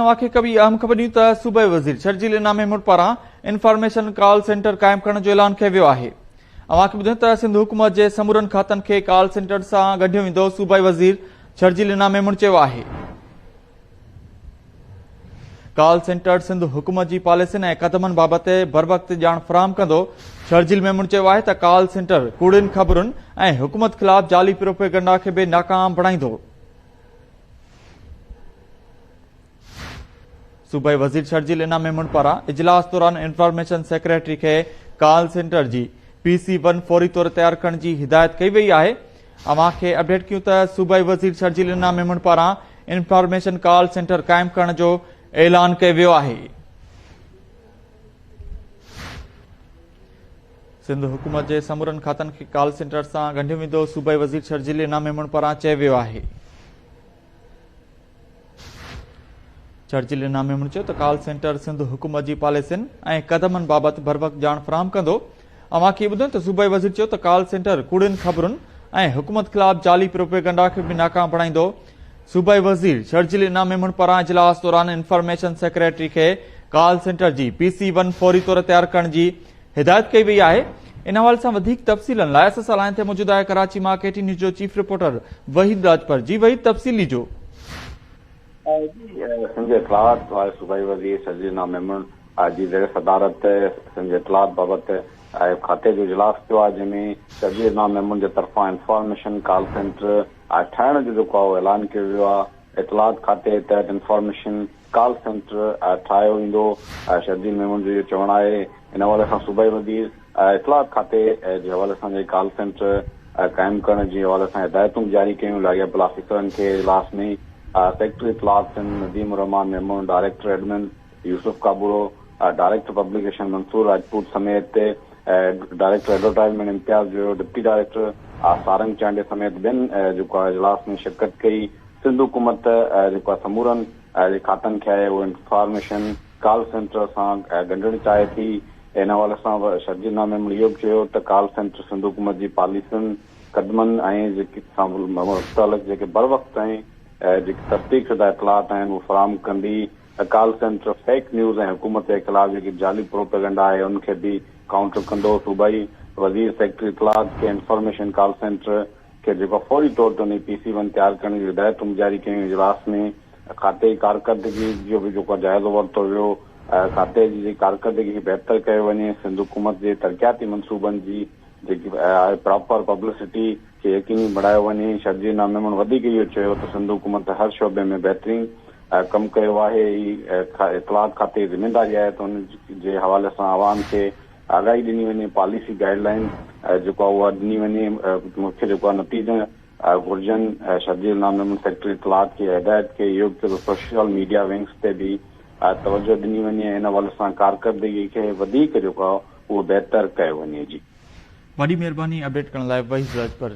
اوهان کي هڪ ٻي اهم خبر ڏيون ته صوبائي وزير شرجيل انعام ميمڻ پاران انفارميشن ڪال سينٽر قائم ڪرڻ جو اعلان ڪيو ويو آهي. اوهان کي ٻڌايون ته سنڌ حڪومت جي سمورن کاتن کي ڪال سينٽر سان ڳنڍيو ويندو صوبائي وزير شرجيل انعام ميمڻ چيو آهي. ڪال سينٽر سنڌ حڪومت جي پاليسين ۽ قدمن بابت بروقت ڄاڻ فراهم ڪندو. شرجيل ميمڻ چيو آهي ته ڪال سينٽر ڪوڙين خبرن ۽ حڪومت خلاف جعلي پروپيگنڊا کي به ناڪام بڻائيندو. صوبائي وزير شرجيل انعام ميمڻ پاران اجلاس دوران انفارميشن سيڪريٽري کي ڪال سينٽر جي پي سي ون فوري طور تيار ڪرڻ جي هدايت ڪئي وئي آهي اوهان کي اپڊيٽ ڪيون ته صوبائي وزير شرجيل انعام ميمڻ پاران انفارميشن ڪال سينٽر قائم ڪرڻ جو اعلان ڪيو ويو آهي. سنڌ حڪومت جي سمورن کاتن کي ڪال سينٽر سان ڳنڍيو ويندو، صوبائي وزير شرجيل انعام ميمڻ پاران چيو ويو آهي. شرجيل انعام ميمڻ چيو ته ڪال سينٽر سنڌ حڪومت جي پاليسين ۽ قدمن بابت بروقت ڄاڻ فراهم ڪندو. اوهان کي ٻڌايون ته صوبائي وزير چيو ته ڪال سينٽر ڪوڙين خبرن ۽ حڪومت خلاف جعلي پروپيگنڊا کي به ناڪام بڻائيندو. صوبائي وزير شرجيل انعام ميمڻ پاران اجلاس دوران انفارميشن سيڪريٽري کي ڪال سينٽر جي پي سي ون فوري طور تيار ڪرڻ جي هدايت ڪئي وئي آهي. ان حوالي سان وڌيڪ تفصيلن لاء اسان سان لائين تي موجود آهي ڪراچي مان ڪي ٽي نيوز جو چيف رپورٽر وحيد راڄپر جي وحيد تفصيل ڏجو. جي سنڌ جي اطلاعات واري صوبائي وزير شرجيل انعام ميمڻ جي زير صدارت سنڌ جي اطلاعات بابت کاتي جو اجلاس ٿيو آهي جنهن ۾ شرجيل انعام ميمڻ جي طرفان انفارميشن ڪال سينٽر ٺاهڻ جو جيڪو آهي اهو اعلان ڪيو ويو آهي اطلاعات کاتي تحت انفارميشن ڪال سينٽر ٺاهيو ويندو، شرجيل ميمڻ جو اهو چوڻ آهي. ان حوالي سان صوبائي وزير اطلاعات کاتي جي حوالي سان جي ڪال سينٽر قائم ڪرڻ جي حوالي سان هدايتون به جاري ڪيون، لاڳاپيل آفيسرن کي اجلاس ۾ سيڪريٽري اطلاعات Sindh Nadeem ur Rehman Memon, director admin Yousuf Kaboro, director publication Mansoor Rajput سميت director advertisement Imtiaz Joyo, deputy director Sarang Chandio سميت ٻين جيڪو آهي اجلاس ۾ شرڪت ڪئي. سنڌ حڪومت جيڪو آهي سمورن جي کاتن کي آهي اهو انفارميشن ڪال سينٽر سان ڳنڍڻ چاهي ٿي. ان حوالي سان شرجيل نام ميمڻ اهو به چيو ته ڪال سينٽر سنڌ حڪومت جي پاليسين، قدمن ۽ جيڪي سان متعلق جيڪي بروقت ۽ جيڪي تصديق شده اطلاعات آهن اهو فراهم ڪندي. ڪال سينٽر فيڪ نيوز ۽ حڪومت جي خلاف جيڪي جعلي پروپيگنڊا آهي ان کي به ڪائونٽر ڪندو. صوبائي وزير سيڪريٽري اطلاعات کي انفارميشن ڪال سينٽر کي جيڪو فوري طور تي انهي پي سي ون تيار ڪرڻ جون هدايتون به جاري ڪيون اجلاس ۾ کاتي جي ڪارڪردگي جو به جيڪو جائزو ورتو ويو کاتي جي ڪارڪردگي کي بهتر ڪيو وڃي سنڌ حڪومت جي ترقياتي منصوبن جي جيڪي آهي پراپر پبلسٽي کي يقيني بڻايو وڃي شرجيل نام ميمڻ وڌيڪ اهو چيو ته سنڌ حڪومت هر شعبي ۾ بهترين ڪم ڪيو آهي هي اطلاعات کاتي جي ذميداري آهي ته ان جي حوالي سان عوام کي آگاهي ڏني وڃي، پاليسي گائيڊ لائين جيڪو آهي اها ڏني وڃي، مون کي جيڪو آهي نتيجا گهرجن، شرجيل نام ميمڻ سيڪريٽري اطلاعات کي هدايت ڪئي اهو به چيو ته سوشل ميڊيا ونگز تي به توجهه ڏني وڃي ۽ ان حوالي سان ڪارڪردگي کي وڌيڪ جيڪو آهي اهو بهتر ڪيو وڃي جي. وڏي مهرباني اپڊيٽ ڪرڻ لاء وحيد راڄپر.